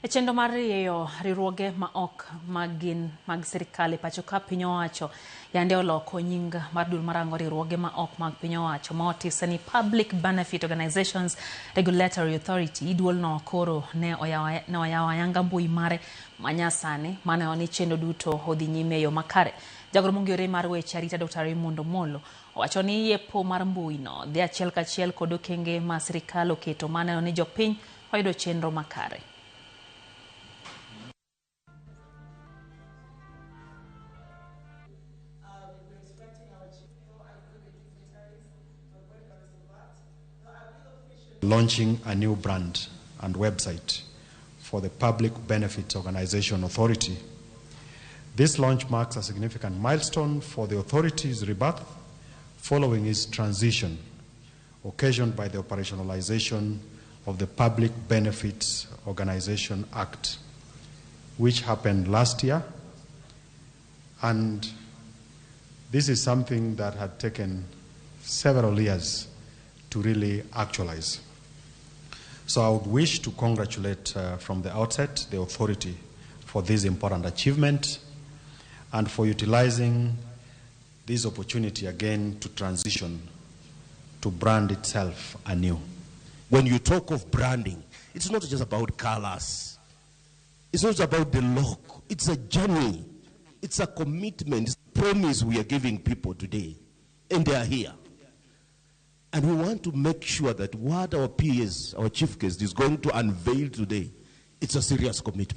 E chenro mar rieyo riwruoge ma ok mag gin mag sirikal e pacho ka piny owacho yande oloko nying mar duol marango riwruoge ma ok mag piny owacho ma otise ni Public Benefit Organizations Regulatory Authority. Duolno koro ne oyawo ayanga mbui mare manyasani maneno ni chenro duto odhi nyime e yo makare. Jagoro mongirore mar weche arita Dr. Raymond Omollo owacho ni yepo mar mbui no dhi achiel kachiel kod okenge ma sirikal oketo maneno ni jopiny oyudo chenro makare. Launching a new brand and website for the Public Benefits Organization Authority. This launch marks a significant milestone for the authority's rebirth following its transition, occasioned by the operationalization of the Public Benefits Organization Act, which happened last year. And this is something that had taken several years to really actualize. So I would wish to congratulate from the outset the authority for this important achievement and for utilizing this opportunity again to transition to brand itself anew. When you talk of branding, it's not just about colors. It's not about the look. It's a journey. It's a commitment. It's a promise we are giving people today. And they are here. And we want to make sure that what our PS, our chief guest, is going to unveil today, it's a serious commitment.